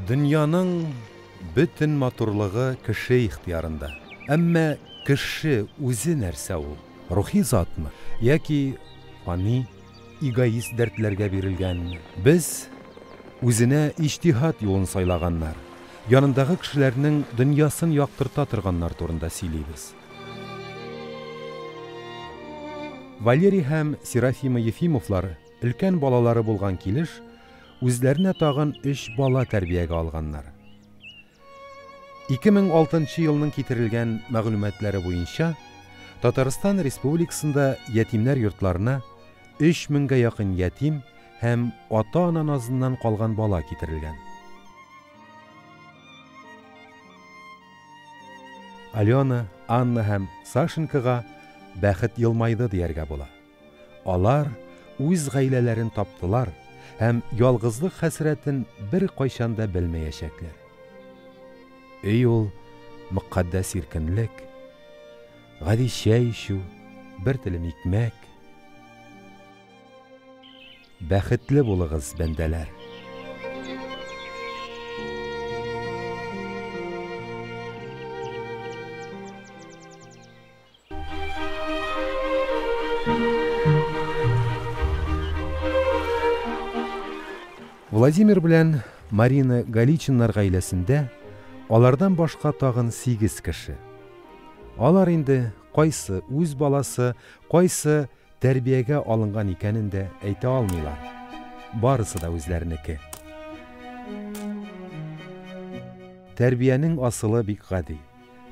Дөньяның бөтен матурлыгы кеше ихтыярында. Әмма кеше үзе нәрсә ул? Рухи затмы яки фани, эгоист дәртләргә бирелгәнме? Без үзенә иҗтиһад юлын сайлаганнар, янындагы кешеләрнең дөньясын яктырта торганнар турында сөйлибез. Валерий һәм Серафима Ефимовлар өлкән балалары булган килеш, үзләренә тагын өч бала тәрбиягә алганнар. 2006 елның китерелгән мәгълүматлары буенча, Татарстан Республикасында ятимнәр йортларына 3000 гә якын ятим һәм ата-ана назыннан калган бала китерелгән. Алена, Анна һәм Сашенькага бәхет елмайды дияргә була. Алар үз гаиләләрен таптылар һәм ялгызлык хәсрәтен беркайчан да белмәячәкләр. Өй ул мөкатдәс иркенлек, гади чәй эчү, бер телем икмәк. Бәхетле булыгыз, бәндәләр! Владимир белән Марина Галичиннар гаиләсендә алардан башка тагын 8 кеше. Алар инде кайсы үз баласы, кайсы тәрбиягә алынган икәнен дә әйтә алмыйлар. Барысы да үзләренеке. Тәрбиянең асылы бик гади.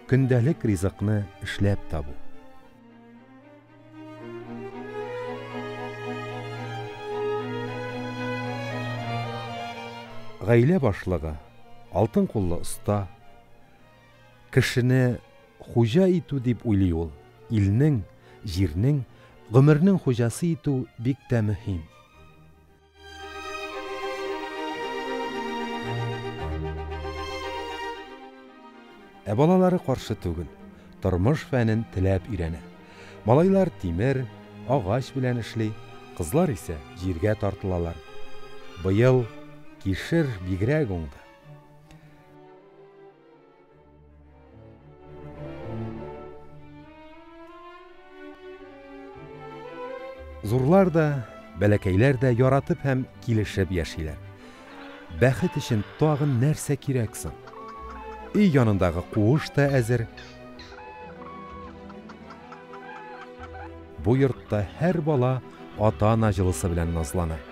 Көндәлек ризыкны эшләп табу. Гаилә башлыгы, алтын куллы оста, кешене хуҗа итү дип уйлый ул. Илнең, җирнең, гомернең хуҗасы итү бик тә мөһим. Ә балалары каршы түгел, тормыш фәнен теләп өйрәнә. Малайлар тимер, агач белән эшли, кызлар исә җиргә тартылалар. Быел кишер бигрәк уңды. Зурлар да, бәләкәйләр дә яратып һәм килешеп яшиләр. Бәхет өчен тагын нәрсә кирәк соң? Өй янындагы куыш та әзер. Бу йортта һәр бала ата-ана җылысы белән назлана.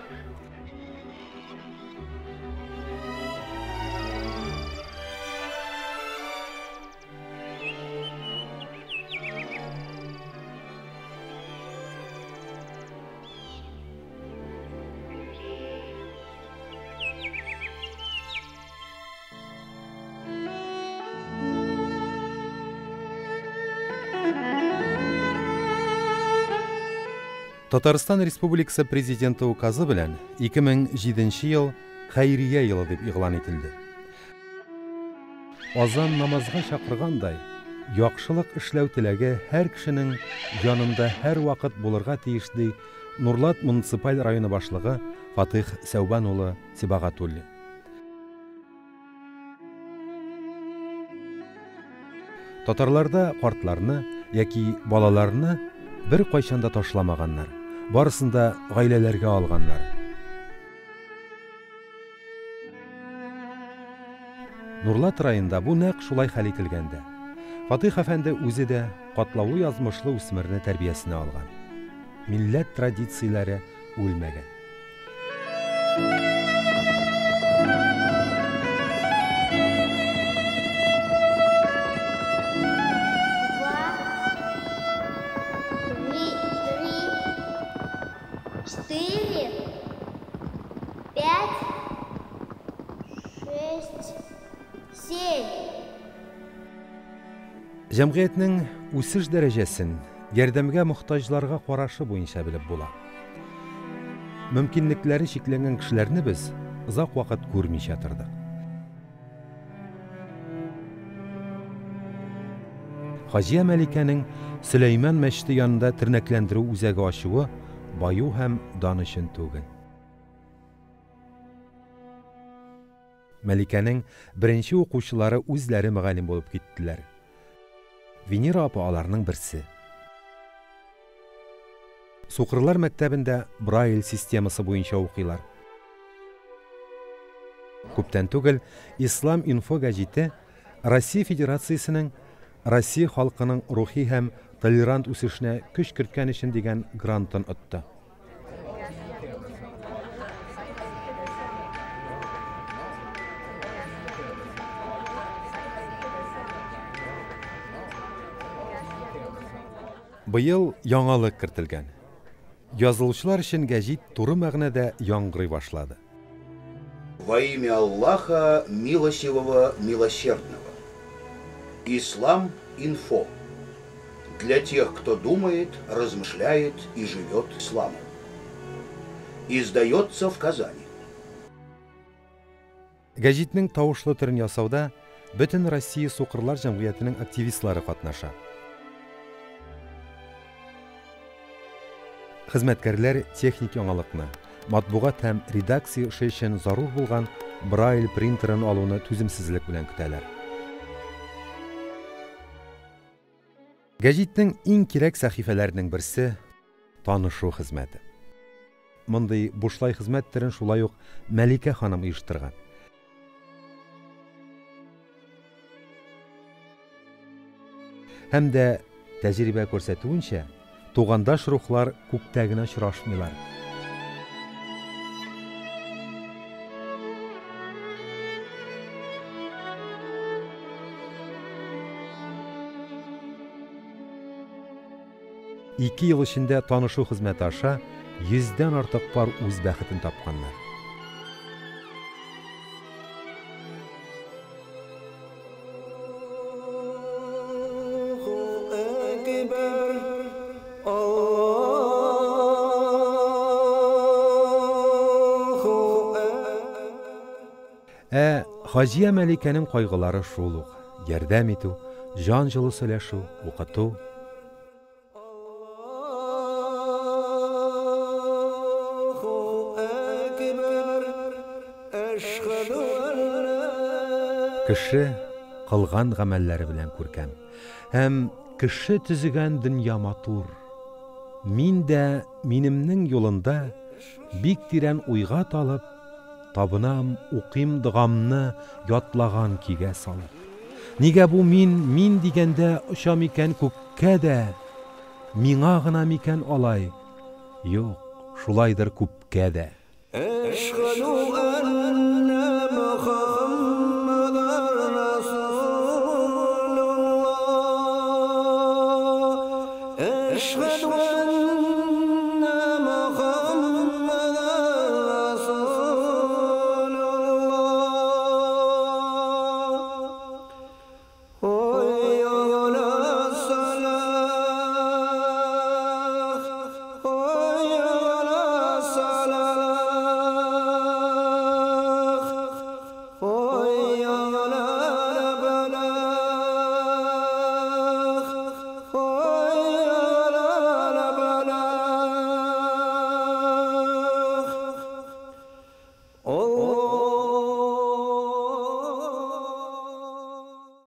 Татарстан Республикасы Президенты указы белән 2007 ел Хәйрия елы дип игълан ителде. Азан намазга чакыргандай, яхшылык эшләү теләге һәр кешенең җанында һәрвакыт булырга тиеш, ди Нурлат муниципаль районы башлыгы Фатыйх Сәүбан улы Сибагатуллин. Татарларда картларны яки балаларны беркайчан да ташламаганнар, барысын да гаиләләргә алганнар. Нурлат районында бу нәкъ шулай хәл ителгән дә. Фатыйх әфәнде үзе дә катлаулы язмышлы үсмерне тәрбиясенә алган. Милләт традицияләре үлмәгән. Четыре, пять, шесть, семь. Җәмгыятьнең үсеш дәрәҗәсен ярдәмгә мохтаҗларга карашы буенча белеп була. Мөмкинлекләре чикләнгән кешеләрне без озак вакыт күрмичә тордык. Хаҗия Мәликәнең Сөләйман мәчете янында тернәкләндерү үзәге ачуы баю һәм дан өчен түгел. Мәликәнең беренче укучылары үзләре мөгаллим булып киттеләр. Венера апа аларның берсе. Сукырлар мәктәбендә Брайль системасы буенча укыйлар. Күптән түгел Ислам инфо гәҗите Россия Федерациясенең Россия халкының рухи һәм толерант үсешенә көч керткән өчен дигән грантын отты. Быел яңалык кертелгән. Язылучылар өчен гәҗит туры мәгънәдә яңгырый башлады. Во имя Аллаха милостивого, милосердного. Ислам инфо. Для тех, кто думает, размышляет и живет исламом. Издается в Казани. Гәҗитнең тавышлы төрен ясауда бөтен Россия сукырлар җәмгыятенең активистлары катнаша. Хезмәткәрләр техник яңалыкны, матбугат һәм редакция эше өчен зарур булган Брайль принтерын алуны түземсезлек белән көтәләр. Гәҗитнең иң кирәк сәхифәләренең берсе танышу хезмәте. Мондый бушлай хезмәт төрен шулай ук Мәликә ханым оештырган. Һәм дә тәҗрибә күрсәтүенчә, тугандаш рухлар күктә генә очрашмыйлар. Ике ел эчендә танышу хезмәте аша 100дән артык пар үз бәхетен тапканнар. Ә Хаҗия Мәликәнең кайгылары шул ук: ярдәм итү, җан җылысы өләшү, укыту. Кеше кылган гамәлләре белән күркәм. Һәм кеше төзегән дөнья матур. Мин дә минемнең юлында бик тирән уйга талып, табынам, укыйм догамны ятлаган көйгә салып. Нигә бу мин, мин дигәндә очам икән күккә дә? Миңа гына микән алай? Юк, шулайдыр күпкә дә. Әшһәдү әннә Мөхәммәдәр Расулуллаһ. Әшһәдү